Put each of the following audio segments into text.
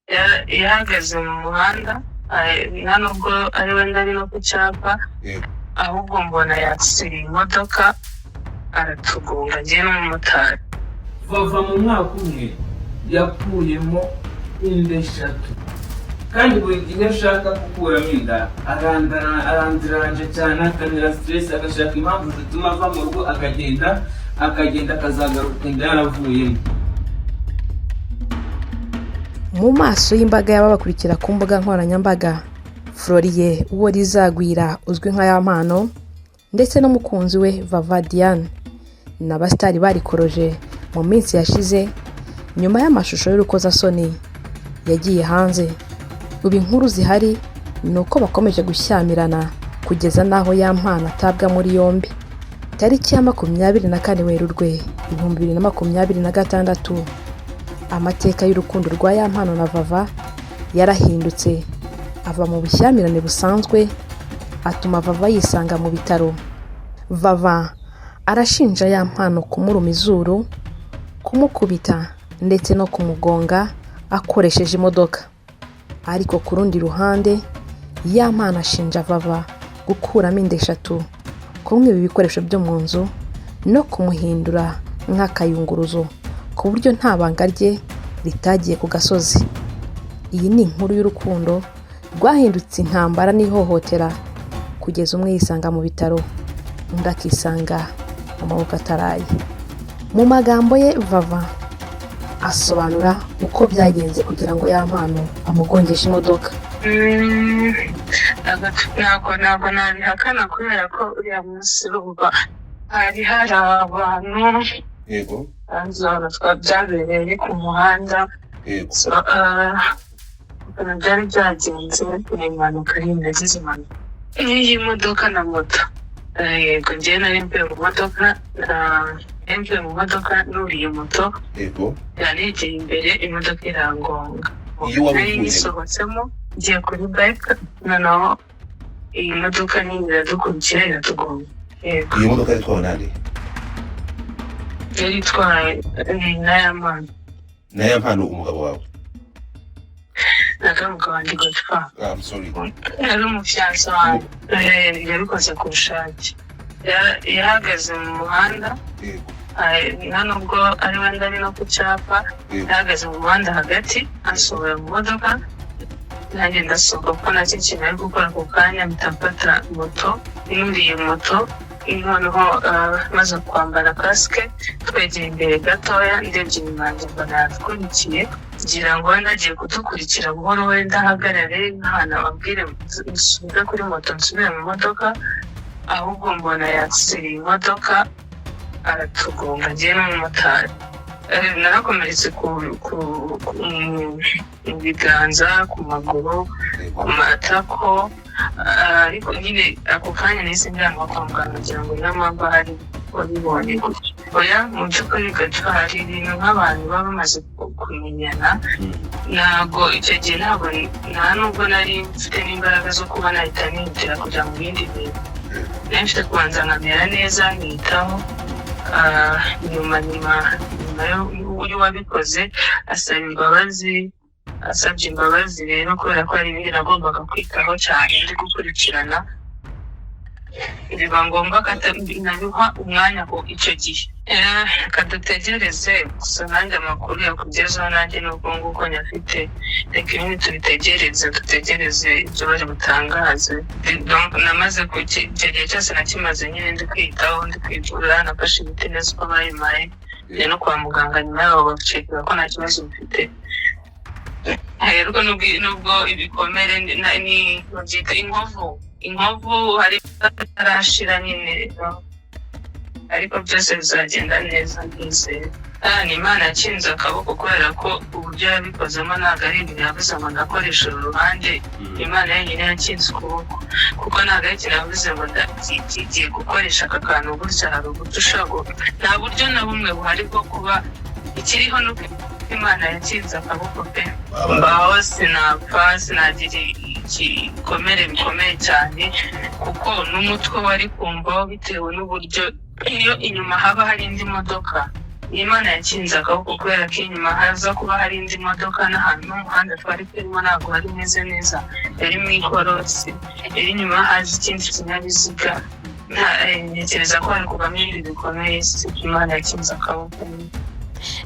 Yahagaze mu muhanda, nta nubwo ari wenda ari no ku cyapa, ahubwo mbona yakisiriye imodoka aratugonga, njye n'umumotari. Vava mu mwaka umwe yakuyemo inda eshatu, kandi buri gihe ashaka gukuramo inda arandiranje cyane, akanira stress, agashaka impamvu zituma ava mu rugo akagenda, akagenda akazagaruka inda yaravuyemo. Mu maso y'imbaga y'ababakurikira ku mbuga nkoranyambaga, Floriye uwo rizagwira uzwi nka Yampano ndetse n'umukunzi we Vava Diane ni abasitari barikoroje mu minsi yashize nyuma y'amashusho y'urukozasoni yagiye hanze. Ubu inkuru zihari ni uko bakomeje gushyamirana kugeza n'aho Yampano atabwa muri yombi. Tariki ya 24 Werurwe 2026, amateka y'urukundo rwa Yampano na Vava yarahindutse, ava mu bushyamirane busanzwe atuma Vava yisanga mu bitaro. Vava arashinja Yampano kumuruma izuru, kumukubita ndetse no kumugonga akoresheje imodoka. Ariko ku rundi ruhande, Yampano ashinja Vava gukuramo inda eshatu, kumwiba ibikoresho byo mu nzu no kumuhindura nk'akayunguruzo ku buryo nta banga rye ritagiye ku gasozi. Iyi ni inkuru y'urukundo rwahindutse intambara n'ihohotera, kugeza umwe yisanga mu bitaro, undi akisanga mu maboko ataraye. Mu magambo ye, Vava asobanura uko byagenze kugira ngo Yampano amugongeshe imodoka. Ntabwo nabihakana kubera ko uriya munsi, urumva, hari hari abantu hanze byabereye ku muhanda. So, ukuntu byari byagenze ni impanuka nyine, nagize impanuka y'iyi modoka na moto. Yego, njyewe nari mvuye mu modoka, nari mvuye mu modoka nuriye moto, yanegeye imbere, imodoka irangonga. Iyo wari Nari uvuyemo? nyisohotsemo ngiye kuri bike, noneho iyi modoka nini iradukurikira iratugonga, yego. Iyo modoka yari itwawe nande? Yari itwaye n'aya mana. Na Yampano umugabo wawe? Nagaruka wanjye Godfa. Ah, I'm sorry. Yari umufiancé wanjye. Yabikoze ku bushake. Yahagaze mu muhanda, nta nubwo ari wenda ari no ku cyapa, yahagaze mu muhanda hagati, ansohora mu modoka, nanjye ndasohoka kuko nacyo kintu ari gukora ako kanya. Mpita mfata moto, nuriye moto, noneho maze kwambara kasike, twegeye imbere gatoya, ndebye inyuma yanjye mbona yadukurikiye, ngira ngo wenda agiye kudukurikira buhoro, wenda ahagarare nk'ahantu ababwire nsubire kuri moto, nsubire mu modoka, ahubwo mbona yakisiriye imodoka aratugonga, njye n'umumotari. Narakomeretse mu biganza, ku maguru, ku matako, ariko nyine ako kanya nahise njyanwa kwa muganga, ngira ngo niyo mpamvu ahari wabibonye gutyo. Oya, mu by'ukuri gato, hari ibintu nk'abantu baba bamaze kumenyana, ntabwo icyo gihe, ntabwo, nta nubwo nari mfite n'imbaraga zo kuba nahita nihutira kujya mu bindi bintu. Nari mfite kubanza nkamera neza, nkitaho. Nyuma y'uwabikoze asaba imbabazi, asabye imbabazi rero, kubera ko hari ibindi nagombaga kwitaho cyane ndi gukurikirana, biba ngombwa ko nabiha umwanya ku icyo gihe. Reka dutegereze gusa, nanjye amakuru yakugezaho nanjye n'ubwo nguko nyafite. Reka ibindi tubitegereze, dutegereze ibyo bari butangaze. Donc, namaze icyo gihe cyose nakimaze nyine ndi kwitaho, ndi kwivura, nafashe imiti neza uko bayimpaye, njya no kwa muganga nyuma yaho bacekera ko nta kibazo mfite. Rero nubwo ibikomere ni babyita inkovu, inkovu hari itarashira nyine, ariko byose bizagenda neza, ndizeye. Ni Imana yakinze akaboko, kubera ko uburyo yabikozemo ntabwo ari ibintu yavuze ngo ndakoresha uru ruhande. Imana yonyine yakinze ukuboko, kuko ntabwo ari ikintu yavuze ngo ndagiye gukoresha aka kantu gutya. Hari uburyo ushobora, nta buryo na bumwe buhari bwo kuba ikiriho, nuko Imana yakinze akaboko pe. Mbaho, sinapfa, sinagira igikomere bikomeye cyane, kuko n'umutwe wari kumvaho bitewe n'uburyo iyo inyuma haba hari indi modoka. Imana yakinze akaboko kubera ko inyuma haza kuba hari indi modoka, n'ahantu n'umuhanda twari turimo ntabwo wari umeze neza, yari mu ikorosi. Rero inyuma haje ikindi kinyabiziga, ntekereza ko hari kuvamo ibindi bikomeye. Imana yakinze akaboko.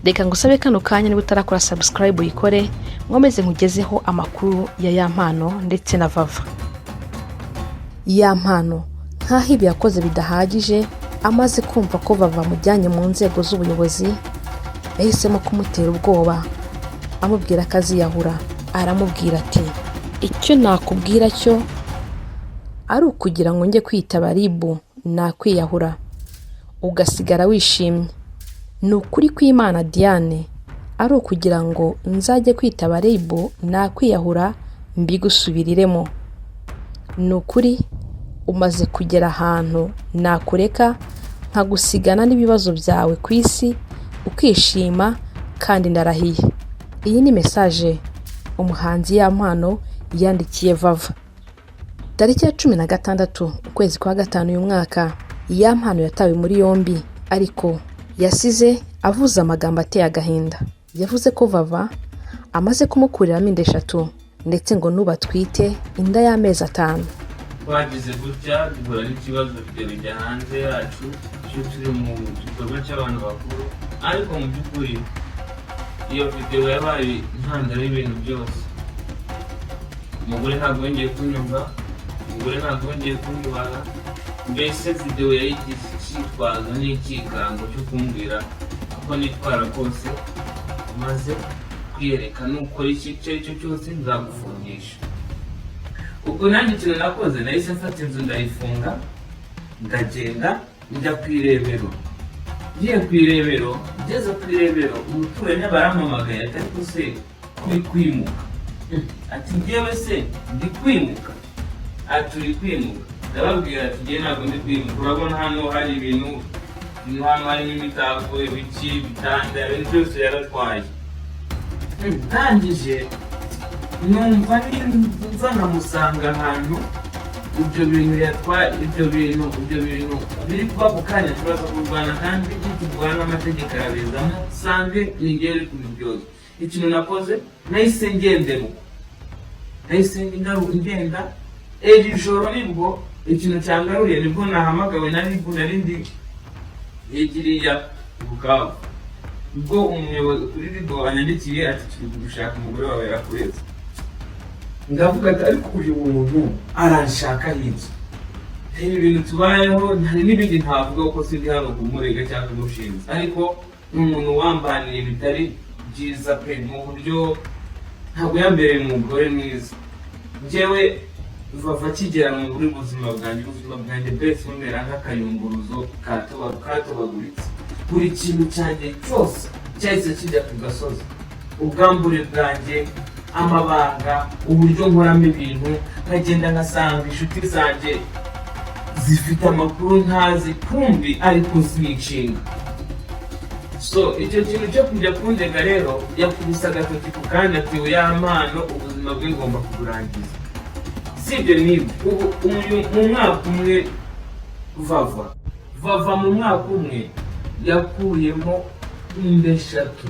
Reka ngusabe kano kanya, niba utarakora subscribe uyikore, nkomeze nkugezeho amakuru ya Yampano ndetse na Vava. Yampano, nk'aho ibi yakoze bidahagije, amaze kumva ko Vava amujyanye mu nzego z'ubuyobozi, yahisemo kumutera ubwoba, amubwira ko aziyahura. Aramubwira ati: "Icyo nakubwira cyo ari ukugira ngo njye kwitaba RIB, nakwiyahura ugasigara wishimye. Ni ukuri kw'Imana Diane, ari ukugira ngo nzajye kwitaba RIB, nakwiyahura mbigusubiriremo. Ni ukuri umaze kugera ahantu nakureka nkagusigana n'ibibazo byawe ku isi ukishima, kandi ndarahiye." Iyi ni message umuhanzi Yampano yandikiye Vava. Tariki ya 16 ukwezi kwa gatanu uyu mwaka, Yampano yatawe muri yombi, ariko yasize avuze amagambo ateye agahinda. Yavuze ko Vava amaze kumukuriramo inda eshatu, ndetse ngo n'ubu atwite inda y'amezi 5. Twagize gutya duhura n'ikibazo, video bijya hanze yacu iyo turi mu gikorwa cy'abantu bakuru. Ariko mu by'ukuri iyo video yabaye intandaro y'ibintu byose. Umugore ntabwo yongeye kunyumva, umugore ntabwo yongeye kunyubaha. Mbese video yayigize icyitwazo n'icyikango cyo kumbwira uko nitwara kose, maze kwiyereka nukora iki icyo ari cyo cyose nzagufungisha. Ubwo nanjye ikintu nakoze, nahise mfata inzu ndayifunga, ndagenda njya ku irebero. Ngiye ku irebero, ngeze ku irebero, umuturanyi barampamagaye ati: "Ariko se kuri kwimuka?" Ati: "Njyewe se ndi kwimuka?" Ati: "Uri kwimuka." Ndababwira ati: "Njyewe ntabwo ndi kwimuka. Urabona hano hari ibintu, hano harimo imitako, ibiki, ibitanda, ibintu byose yaratwaye." Ndangije numva nza nkamusanga ahantu ibyo bintu yatwaye, ibyo bintu biri kuba ako kanya, turaza kurwana, kandi niturwana amategeko arabizamo, sange ni njyewe uri kubiryozwa. Ikintu nakoze, nahise ngendera uko, nahise ngenda. Iri joro nibwo ikintu cyangaruye, nibwo nahamagawe na RIB. Nari ndi yegiriya Bukavu, ubwo umuyobozi kuri RIB wanyandikiye ati: "Turi gushaka umugore wawe, yarakureze." Ndavuga ati: "Ariko uyu muntu aranshaka iki?" Ibi bintu tubayeho, hari n'ibindi ntavuga kuko sindi hano kumurega cyangwa kumushinja, ariko ni umuntu wambaniye bitari byiza pe, mu buryo ntabwo yambereye umugore mwiza. Njyewe Vava akigera muri buzima bwanjye, ubuzima bwanjye bwese bumera nk'akayunguruzo katobaguritse. Buri kintu cyanjye cyose cyahise kijya ku gasozi: ubwambure bwanjye, amabanga, uburyo nkoramo ibintu, nkagenda nkasanga inshuti zanjye zifite amakuru ntazi, kumbi ariko zinshinga. So icyo kintu cyo kujya kundega rero, yakubise agatoki ku kandi ati: "Yampano ubuzima bwe ngomba kuburangiza." Si ibyo n'ibyo, ubu mu mwaka umwe Vava mu mwaka umwe yakuyemo inda eshatu.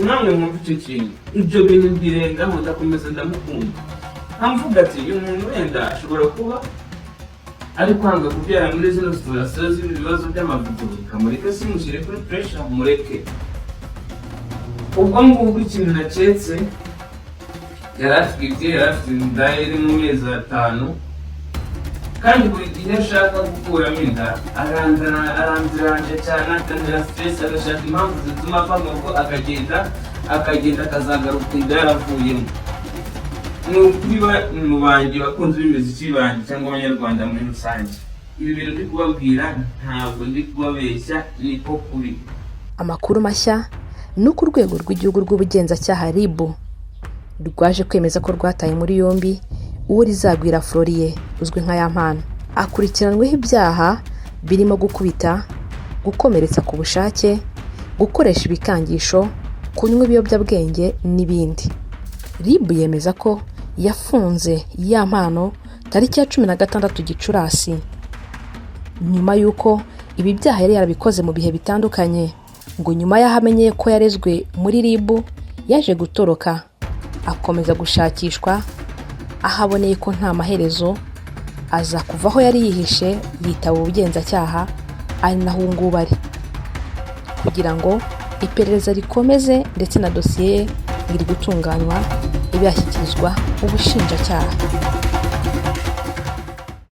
Namwe mwumva icyo kintu. Ibyo bintu mbirengaho, ndakomeza ndamukunda, nkamvuga ati: "Uyu muntu wenda ashobora kuba ari kwanga kubyara muri zino situation z'ibi bibazo by'amavideo, reka mureke, simushyire kuri pressure, mureke." Ubwo ngubwo ikintu naketse, yari atwite, yari afite inda iri mu mezi 5, kandi buri gihe ashaka gukuramo inda arandiranje cyane, akanira stress, agashaka impamvu zituma ava mu rugo, akagenda akazagaruka inda yaravuyemo. Ni ukuri mu banjye, bakunzi b'imiziki banjye cyangwa abanyarwanda muri rusange, ibi bintu ndi kubabwira ntabwo ndi kubabeshya, niko kuri. Amakuru mashya ni uko Urwego rw'Igihugu rw'Ubugenzacyaha RIB rwaje kwemeza ko rwataye muri yombi uwo Rizagwira Floriye uzwi nka Yampano. Akurikiranweho ibyaha birimo gukubita, gukomeretsa ku bushake, gukoresha ibikangisho, kunywa ibiyobyabwenge n'ibindi. RIB yemeza ko yafunze Yampano tariki ya 16 Gicurasi, nyuma y'uko Ibi byaha yari yarabikoze mu bihe bitandukanye. Ngo nyuma y'aho amenyeye ko yarezwe muri RIB, yaje gutoroka, akomeza gushakishwa, aho aboneye ko nta maherezo, aza kuva aho yari yihishe yitaba ubugenzacyaha, ari naho ubu ngubu ari, kugira ngo iperereza rikomeze, ndetse na dosiye ye iri gutunganywa ibe yashyikirizwa ubushinjacyaha.